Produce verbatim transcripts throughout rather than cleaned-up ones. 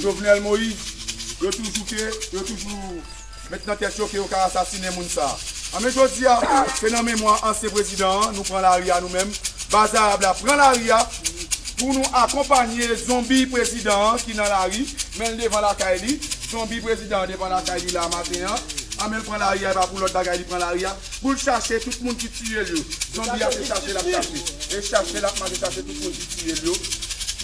Jovenel Moïse, yo toujou ke, yo toujou met nan tèt yo ke yo ka asasinen moun sa. Anben jodi a, se nan memwa ansyen prezidan an, nou pran lari a nou menm, Baz Arab la pran lari a, pou nou akonpanye zonbi prezidan an ki nan lari, men l devan lakay li, zonbi prezidan an devan lakay li la maten an, anben l pran lari a, e pa pou lòt bagay li pran lari a, pou l chache tout moun ki tiye l yo. Zonbi a se chache l ap chache, e chache l ap mache chache tout moun ki tiye l yo,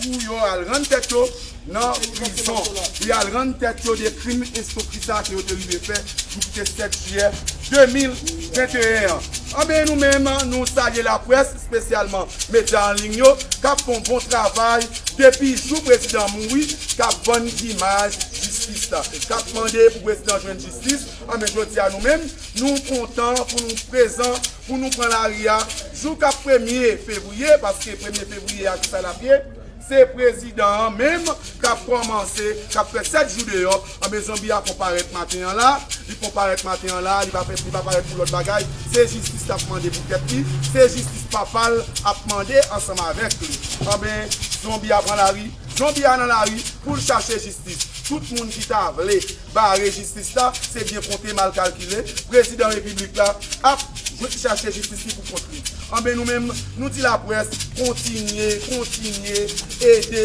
pou yo al rann tèt yo nan prizon, pou y al rann tèt yo de krim enstokri sa ke yo te rive fè jou ki te sèt jiyè de mil venteyen an. Anben nou menm, nou salye laprès, espesyalman medya an liy yo, k ap fè yon bon travay depi jou prezidan an mouri, k ap vann imaj jistis la, k ap mande pou prezidan jwenn jistis. Anben jodi a nou menm, nou kontan pou nou prezan, pou nou pran lari a jou k ap premye fevriye, paske premye fevriye a kisa l ap ye? Se prezidan an menm k ap kòmanse, k ap fè sèt jou deyò. Anben zonbi a konparèt maten an la, li konparèt maten an la, li pa fè, li pa parèt pou lòt bagay, se jistis l ap mande pou tèt li, se jistis papa l ap mande ansanm avèk li. Anben zonbi a pran lari, zonbi a nan lari pou l chache jistis. Tout moun ki ta vle bare jistis la, se byen konte mal kalkile, prezidan repiblik la ap jwenn chache jistis li pou kont li. Anben nou menm, nou di laprès, kontinye, kontinye ede,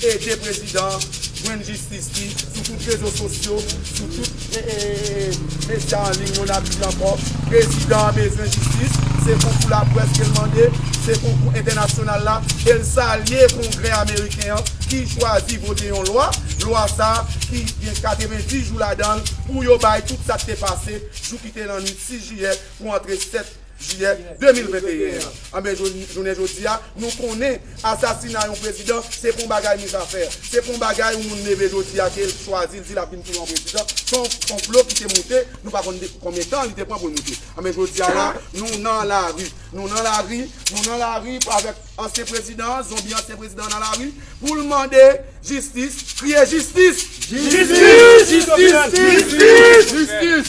ede prezidan jwenn jistis li sou tout rezo sosyo, sou tout e, e, e, medya an liy yo, n ap di ankò, prezidan an bezwen jistis, se konkou laprès ke l mande, se konkou entènasyonal la, e l salye Kongrè ameriken an ki chwazi vote yon lwa, lwa sa a ki gen katrevenndis jou ladan l pou yo bay tout sa k te pase jou ki te nan nwit sis jiyè pou antre sèt jiyè de mil venteyen an. Anben, jou- jounen jodi a, nou konnen asasina yon prezidan, se pa yon bagay mizafè. Se pa yon bagay yon moun leve jodi a ke l chwazi, l di l ap vin touye yon prezidan. Se yon konplo ki te moute, nou pa konn de- konbyen tan li te pran pou l moute. Anben, jodi a la, nou nan lari. Nou nan lari, nou nan lari avèk ansyen prezidan, zonbi ansyen prezidan nan lari, pou l mande jistis, kriye jistis! Jistis! Jistis! Jistis!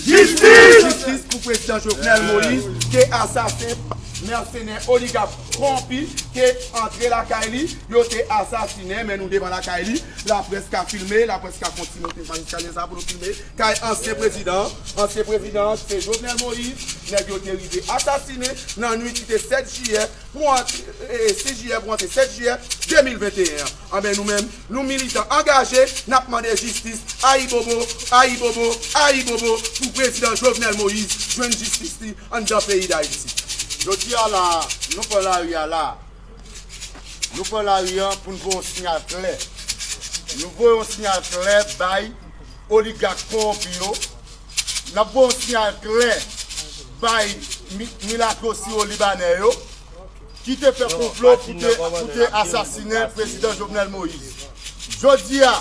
Jistis! Jistis pou prezidan Jovenel Moïse, ke asasen, mèsenè, oligak, kowonpi, ke antre lakay li, yo te asasinen, men nou devan lakay li, laprès ka filme, laprès ka kontinye monte eskalye sa pou nou filme, kay ansyen prezidan, ansyen prezidan, se Jovenel Moïse, nèg yo te rive asasinen, nan nwit ki te sèt jiyè, pou antre, e, sis jiyè pou antre sèt jiyè de mil venteyen an. Anben nou menm, nou militan angaje, n ap mande jistis, ayibobo, ayibobo, ayibobo, pou prezidan Jovenel Moïse jwenn jistis li anndan peyi Dayiti. Jodi a la, nou pran lari a la. Nou pran lari a pou n voye yon siyal klè. Nou voye yon siyal klè bay oligak kowonpi yo. N ap voye yon siyal klè bay mi- milatwo siwo libanè yo ki te fè konplo pou te, pou te asasinen prezidan Jovenel Moïse. Jodi a,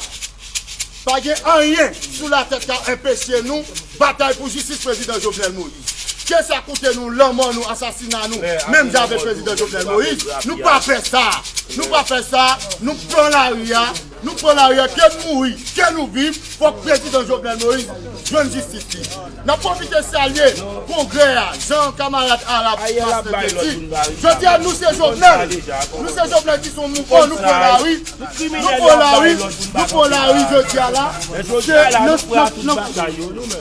pa gen anyen sou latè k ka enpeche nou batay pou jistis prezidan Jovenel Moïse. Ke sa koute nou lanmò nou, asasina nou, menm jan avèk prezidan Jovenel Moïse, nou pa fè sa. Nou pa fè sa, nou pran lari a, nou pran lari a, ke n mouri, ke nou viv, fòk prezidan Jovenel Moïse jwenn jistis li. N ap pwofite salye kongrè a, jan kamarad Arab Pasteur te di. Jodi a, nou se Jovenel. Nou se Jovenel ki se yon mouvman, nou pran lari. Nou pran lari, nou pran lari jodi a la. Se nan, nan, nan,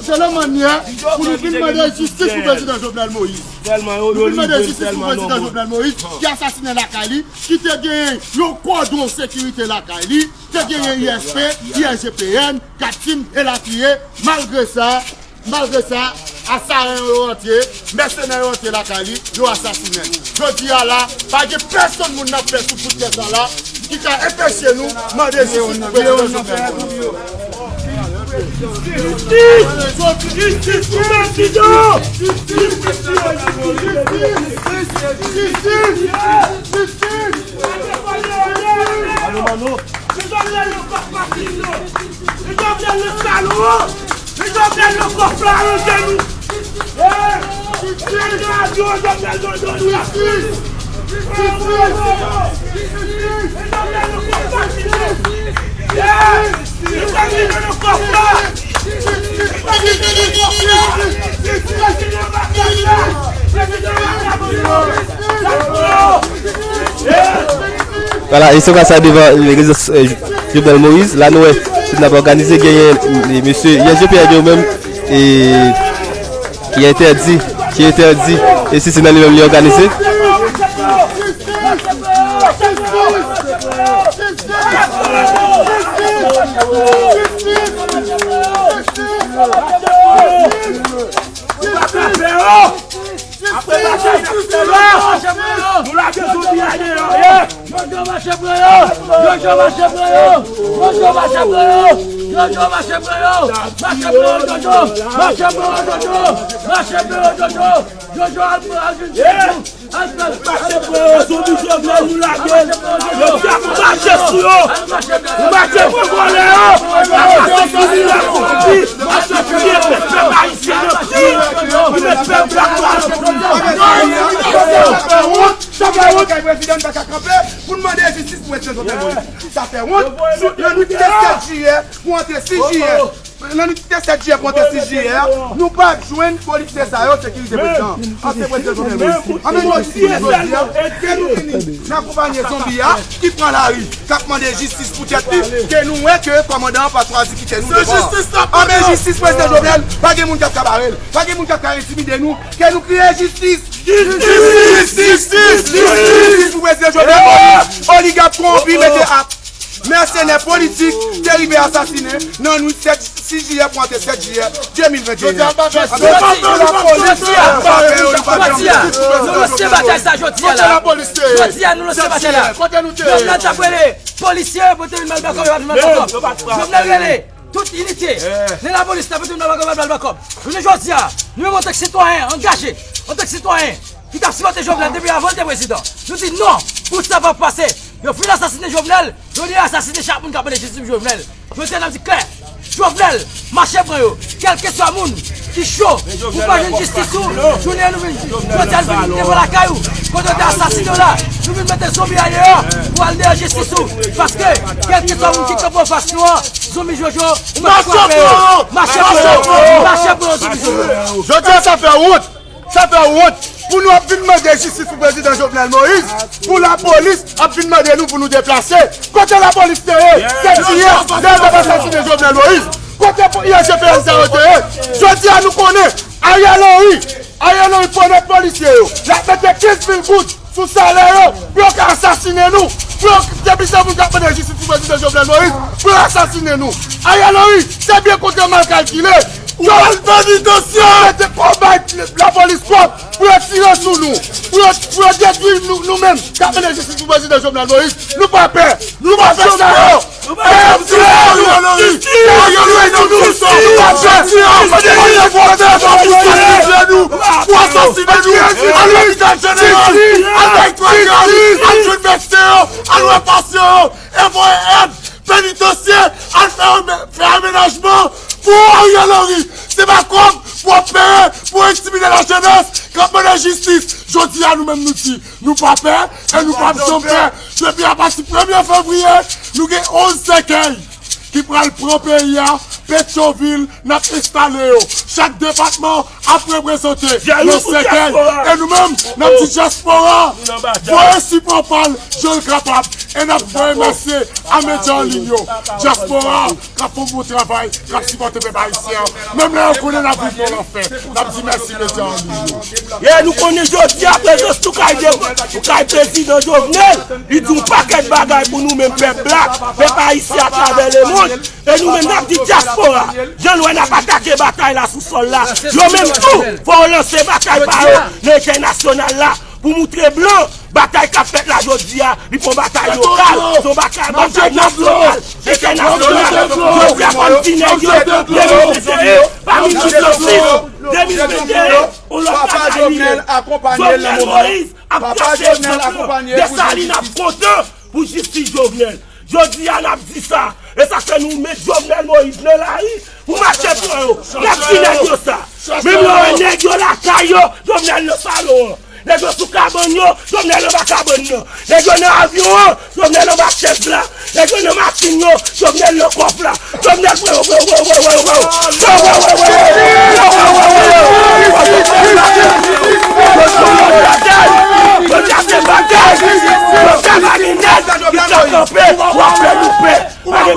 se nan mannyè pou nou vin mande jistis pou prezidan Jovenel Moïse. Nou vin mande jistis pou prezidan Jovenel Moïse, ki asasinen lakay li, ki te genyen yon kòdon sekirite lakay li, te genyen I S P, I S G P N, Katim, elatriye. Malgre sa, malgre sa, asaren yo rantre, mèsenè yo rantre lakay li, yo asasinen l. Jodi a la, pa gen pèsonn moun n ap fè sou bout tè sa la ki ka enpeche nou mande jistis pou prezidan Jovenel Moïse. Jistis! Jistis pou prezidan! Jistis! Jistis! Jistis! Jistis! Alo, Mano. Vwala, e se konsa devan, e, rezo, e, Jovenel Moïse, la nou wè, sit n ap òganize, genyen, e, mesye, I S G P N yo menm, e, ki entèdi, ki entèdi, e sit nan li menm li òganize. Apre batay k ap fè la, nou lage zonbi a deyò, ye! Jojo mache pran yo! Jojo mache pran yo! Jojo mache pran yo! Jojo mache pran yo! Mache pran yo, Jojo! Mache pran yo, Jojo! Mache pran yo, Jojo! Jojo al pran, al vin sou! Mache pran yo, zonbi Jovenel nou lage. Yo di ap mache sou yo. Nou mache pou vòlè yo. Mache sou li la pou di. Mache pou li pèp ayisyen nan pi. Li met pèp la pou al. Sa fè wont. Sa fè wont. Kay prezidan pa ka kanpe pou n mande jistis pou prezidan Jovenel Moïse. Sa fè wont. Nan nwit te sèt jiyè pou antre sis jiyè. Nan nwit te sèt jiyè pou antre sis jiyè a, nou pa jwenn polisye sa yo sekirize prezidan an. Ansyen prezidan Jovenel Moïse. Anben jodi, jodi a, ke nou vini, n akonpanye zonbi a ki pran lari, k ap mande jistis pou tèt li, ke nou wè ke kòmandan an pa chwazi kite nou devan. Anben jistis prezidan Jovenel, pa gen moun k ap ka bare l, pa gen moun k ap ka entimide nou, ke nou kriye jistis! Jistis! Jistis! Jistis pou prezidan Jovenel Moïse! Oligak kowonpi mete ak mèsenè politik te rive asasinen nan nwit sèt, sis jiyè pou antre sèt jiyè de mil venteyen. Jodi a, nou lanse batay sa jodi a la. Jodi a, nou lanse batay la. Jovenel t ap rele polisye pou te vin ba l bakòp, yo pa t vin ba l bakòp. Jovenel rele tout inite nan lapolis la pou te vin ba l bakòp, yo pa t ba l bakòp. Jounen jodi a, nou menm antanke sitwayen angaje, antanke sitwayen ki t ap sipòte Jovenel depi avan l te prezidan, nou di non, pou sa p ap pase. Yo fin asasinen Jovenel, yo li asasinen chak moun k ap mande jistis pou Jovenel. Jodi a n ap di klè, Jovenel, mache pran yo. Kèlkeswa moun ki cho pou pa jwenn jistis ou, jounen an nou vin, jodi a nou vin devan lakay ou, kote yo te asasinen w la, nou vin mete zonbi a deyò pou al dèyè jistis ou. Paske, kèlkeswa moun ki kanpe anfas nou an, zonbi Jojo, ou mèt frape yo. Mache pran yo, mache pran yo, zonbi Jojo. Jodi a sa fè wont. Sa fè wont pou nou ap vin mande jistis pou prezidan Jovenel Moïse, pou lapolis ap vin mande nou pou nou deplase. Kote lapolis te ye? Sèt jiyè, lè yo t ap asasinen Jovenel Moïse. Kote pou I S G P N sa yo te ye? Jodi a nou konnen Ariel Henry, Ariel Henry pwomèt polisye yo l ap mete kenz mil goud sou salè yo pou yo ka asasinen nou, pou yo, depi se moun k ap mande jistis pou prezidan Jovenel Moïse, pou yo asasinen nou. Ariel Henry, se byen kontre mal kalkile. Yo al penitansye! Mete konbat lapolis twòp pou yo tire sou nou, pou yo, pou yo detwi nou, nou menm k ap mande jistis pou prezidan Jovenel Moïse. Nou pa pè, nou pa pè sa yo. Ariel Henry, Ariel Henry, nou pa pè. Jodi a, nou mande jistis pou prezidan Jovenel Moïse. Pou asasinen nou, al lopital jeneral, al bay twa gaz, al jwenn medsen yo, al wè pasyan yo, F O M, penitansye, al fè, fè amenajman pou Ariel Henry. Se pa kòb pou w ap peye, pou w entimide lajenès k ap mande jistis. Jodi a, nou menm nou di, nou pa pè, e nou p ap janm pè. Depi apati premye fevriye, nou gen onz sèkèy ki pral pran peyi a, Petyonvil, n ap enstale yo. Chak depatman ap reprezante yon sèkèy. E nou menm, n ap di dyaspora, voye sipò pa l jan l kapab. E n ap voye mèsi a medya an liy yo. Dyaspora k ap fè yon bon travay, k ap sipòte pèp ayisyen an. Menm lè yo konnen n ap viv nan lanfè, n ap di mèsi medya an liy yo. E nou konnen jodi a prezans nou kay de, nou kay prezidan Jovenel, li di yon pakèt bagay pou nou menm pèp black, pèp ayisyen atravè lemonn. E nou menm n ap di dyaspora, jan nou wè n ap atake batay la sou sòl la, yo menm tou, fò yo lanse batay pa yo nan entènasyonal la, pou moutre blan, batay k ap fèt la jodi a, li pa yon batay lokal, se yon batay, batay nasyonal, entènasyonal. Jodi a, fò n di nèg yo, de mil venteyen, pa mil diznèf, de mil venteyen, yon lòt batay li ye. Jovenel Moïse ap krache sou nou. Desalin ap kontan pou jistis Jovenel. Jodi a, n ap di sa. E sa k fè nou met Jovenel Moïse nan lari pou mache pran yo. N ap di nèg yo sa. Menm lè w wè nèg yo lakay yo, Jovenel nan salon an. Nèg yo sou kabann yo, Jovenel anba kabann nan. Nèg yo nan avyon an, Jovenel anba chèz la. Nèg yo nan machin yo, Jovenel nan kòf la. Jovenel pran yo, pran yo, pran yo, pran yo, pran yo, pran yo. Jodi a se batay. Jodi a se batay. Jodi a pa gen nèg ki t ap kanpe pou ap fè nou pè. Pa gen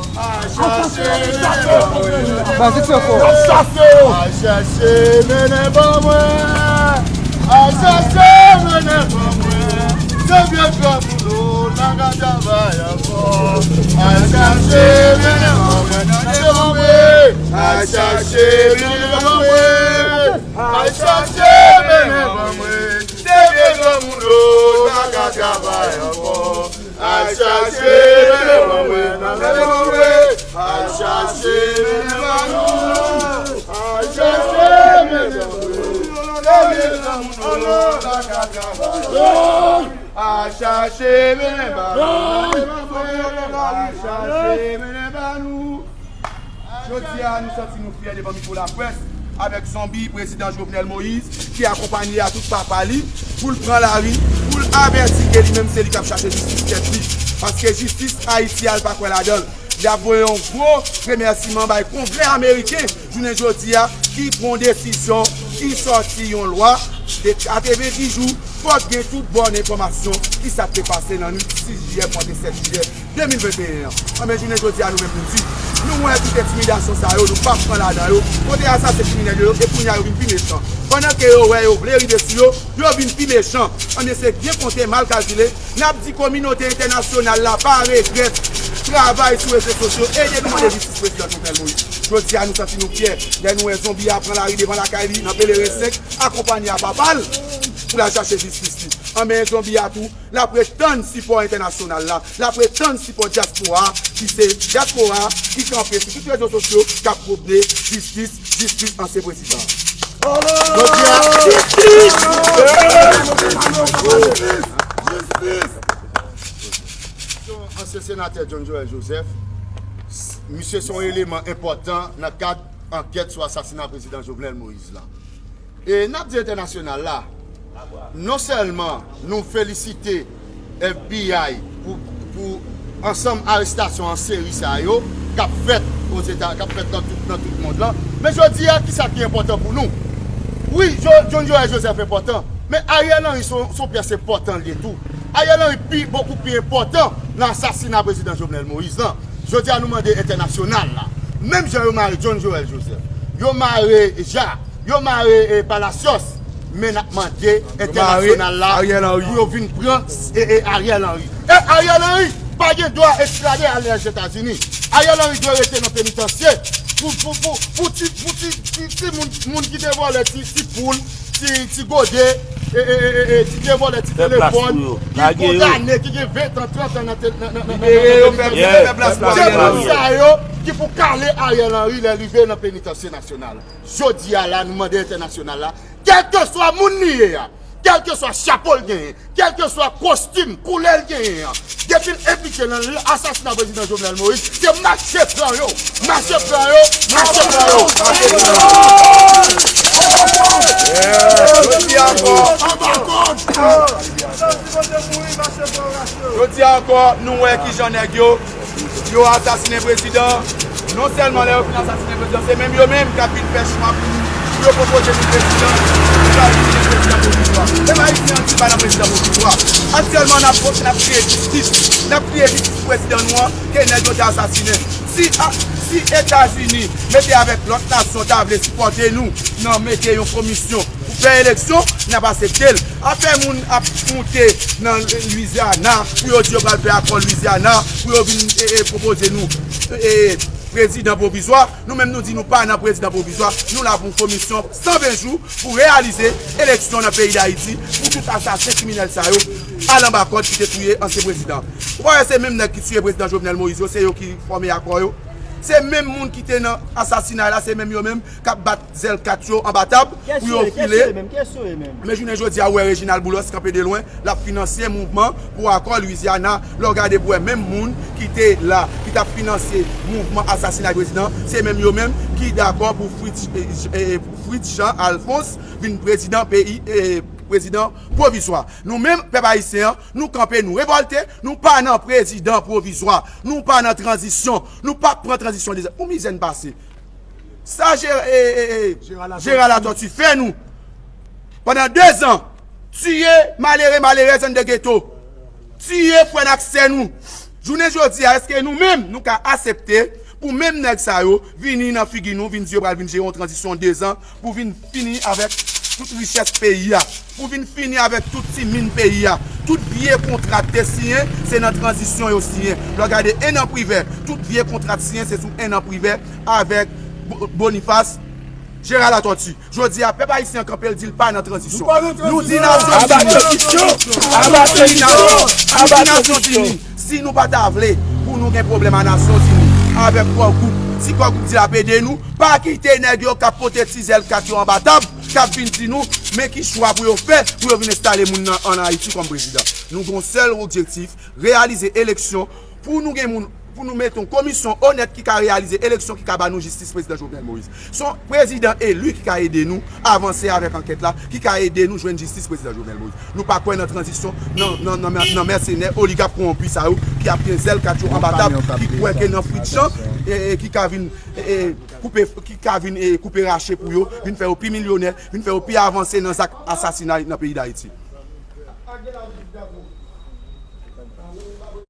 Al chache mennen ban mwen. Al chache mennen ban mwen. Al chache mennen ban mwen. Se vye granmoun nou pa ka travay ankò. Al chache mennen ban mwen. Al chache mennen ban mwen. Al chache mennen ban mwen. Se vye granmoun nou pa ka travay ankò. Al chache mennen ban mwen. Al chache mennen ban mwen. Al chache mennen ban mwen. Se vye granmoun nou pa ka travay ankò. Al chache mennen ba nou. Al chache mennen ba nou. Jodi a, nou santi nou fyè devan mikwo laprès avèk zonbi prezidan Jovenel Moïse ki akonpanye a tout papa li pou l pran lari, pou l avèti ke li menm se li k ap chache jistis tèt li. Paske jistis Ayiti a, l pa kwè ladan l. Li ap voye yon gwo remèsiman bay Kongrè ameriken jounen jodi a ki pran yon desizyon ki sòti yon lwa de katrevenndis jou. Fòk gen tout bòn enfòmasyon ki sa k te pase nan nwit sis jiyè pou antre sèt jiyè de mil venteyen an. Anben, jounen jodi a, nou menm nou di, nou wè tout entimidasyon sa yo, nou p ap pran ladan yo. Kote asasen kriminèl yo, e kounye a yo vin pi mechan. Pandan ke yo wè yo vle rive sou yo, yo vin pi mechan. Anben, se byen konte, mal kalkile. N ap di kominote entènasyonal la pa regrèt travay sou rezo sosyo, ede nou mande jistis prezidan Jovenel Moïse. Jodi a, nou santi nou fyè lè nou wè zonbi a pran lari devan lakay li nan Pelerin senk, akonpanye a papa l pou l al chache jistis li. Anben, zonbi a tou, l ap ret tann sipò entènasyonal la, l ap ret tann sipò dyaspora a, ki se dyaspora a ki kanpe sou tout rezo sosyo k ap pwone jistis, jistis ansyen prezidan. Jodi a, jistis! Ansyen senatè John Joël Joseph, Misye se yon eleman enpòtan nan kad ankèt sou asasina prezidan Jovenel Moïse la. E n ap di entènasyonal la, non sèlman nou felisite F B I pou, pou ansanm arestasyon an seri sa yo k ap fèt Ozeta-, k ap fèt nan tout, nan tout mond lan, men jodi a, kisa ki enpòtan pou nou? Wi, Jo-, John Joël Joseph enpòtan, men Ariel Henry se yon, se yon pyès enpòtan li ye tou. Ariel Henry pi, bokou pi enpòtan nan asasina prezidan Jovenel Moïse lan. Jodi a nou mande entènasyonal la. Menm jan yo mare John Joël Joseph, yo mare Ja, yo mare, eh, Palacios, men n ap mande entènasyonal la pou yo vin pran, eh, eh, Ariel Henry. E Ariel Henry pa gen dwa ekstrade al Lèzetazini. Ariel Henry dwe rete nan penitansye pou, pou, pou, pou ti, pou ti, ti, ti moun, moun ki te vòlè ti, ti poul, ti, ti gode, e, e, e, e, e, ti te vòlè ti telefòn, ki kondane, ki gen ven tan, trant an nan te-, nan, nan, nan, nan, nan, nan, nan, se moun sa yo ki pou kale Ariel Henry lè l rive nan penitansye nasyonal. Jodi a la, nou mande entènasyonal la, kèlkeswa moun li ye a, kèlkeswa chapo l genyen, kèlkeswa kostim, koulè l genyen an, depi l enplike nan asasina prezidan Jovenel Moïse, se mache pran yo, mache pran yo, mache pran yo. Jodi a ankò, jodi a ankò, nou wè kijan nèg yo, yo asasinen prezidan. Non sèlman lè yo fin asasinen prezidan, se menm yo menm k ap vin fè chwa pou yo pwopoze nou prezidan, pou yo al vin prezidan pwovizwa. Pèp ayisyen an di pa nan prezidan pwovizwa. Aktyèlman, n ap, n ap kriye jistis. N ap kriye jistis pou prezidan nou an, ke nèg yo te asasinen. Si, a, si Etazini mete avèk lòt nasyon ta vle sipòte nou nan mete yon komisyon pou fè eleksyon, n ap asepte l. Afè moun ap moute nan Louisiana pou yo di yo pral fè akò Louisiana, pou yo vin, e, e, pwopoze nou, e, prezidan pwovizwa. Nou menm nou di nou pa nan prezidan pwovizwa. Nou la pou yon komisyon san ven jou pou reyalize eleksyon nan peyi Dayiti, pou tout asasen kriminèl sa yo al anba kòd ki te touye ansyen prezidan. Ou pa wè se menm nèg ki tiye prezidan Jovenel Moïse yo, se yo ki fòme akò yo? Se menm moun ki te nan asasinay la, se menm yo menm k ap bat zèl kat yo anba tab pou yo file. Men jounen jodi a, ou wè Reginald Boulos kanpe de lwen, l ap finanse mouvman pou akò Louisiana. Lè w gade pou wè menm moun ki te la, ki t ap finanse mouvman asasinay prezidan, se menm yo menm ki dakò pou Fritz, e, e, Fritz Jean Alphonse vin prezidan peyi, e, prezidan pwovizwa. Nou menm, pèp ayisyen an, nou kanpe, nou revòlte, nou pa nan prezidan pwovizwa, nou pa nan tranzisyon, nou p ap pran tranzisyon de zè. Pou mizè n pase. Sa Jera, e, e, e, Jera Latòti fè nou pandan de zan, tiye malere, malerèz anndan geto, tiye frè n ak sè nou. Jounen jodi a, èske nou menm, nou ka asepte pou menm nèg sa yo vini nan figi nou, vin di yo pral vin jere yon tranzisyon de zan pou vin fini avèk tout richès peyi a, pou vin fini avèk tout ti min peyi a? Tout vye kontra k te siyen, se nan tranzisyon yo siyen. Lè w gade Enan Privè, tout vye kontra t siyen, se sou Enan Privè avèk Bo-, Boniface Jera Latòti. Jodi a, pèp ayisyen an kanpe, l di l pa nan tranzisyon. Nou di Nasyonzini, nou di Nasyonzini, si nou pa ta vle pou nou gen pwoblèm a Nasyonzini avèk Core Group, si Core Group di l ap ede nou, pa kite nèg yo k ap pote ti zèl kat yo anba tab, k ap vin di nou men ki chwa pou yo fè pou yo vin enstale moun nan ann Ayiti kòm prezidan. Nou gen yon sèl objektif, reyalize eleksyon, pou nou gen moun, pou nou mete yon komisyon onèt ki ka reyalize eleksyon, ki ka ba nou jistis prezidan Jovenel Moïse. Se yon prezidan eli ki ka ede nou avanse avèk ankèt la, ki ka ede nou jwenn jistis prezidan Jovenel Moïse. Nou pa kwè nan tranzisyon, nan, nan, nan, nan mèsenè, oligak kowonpi sa yo ki ap gen zèl kat yo anba tab, ki kwè ke nan fritjan, e, e, ki ka vin, e, e, koupe, ki ka vin, e, koupe rache pou yo, vin fè yo pi milyonè, vin fè yo pi avanse nan zak asasinay nan peyi Dayiti.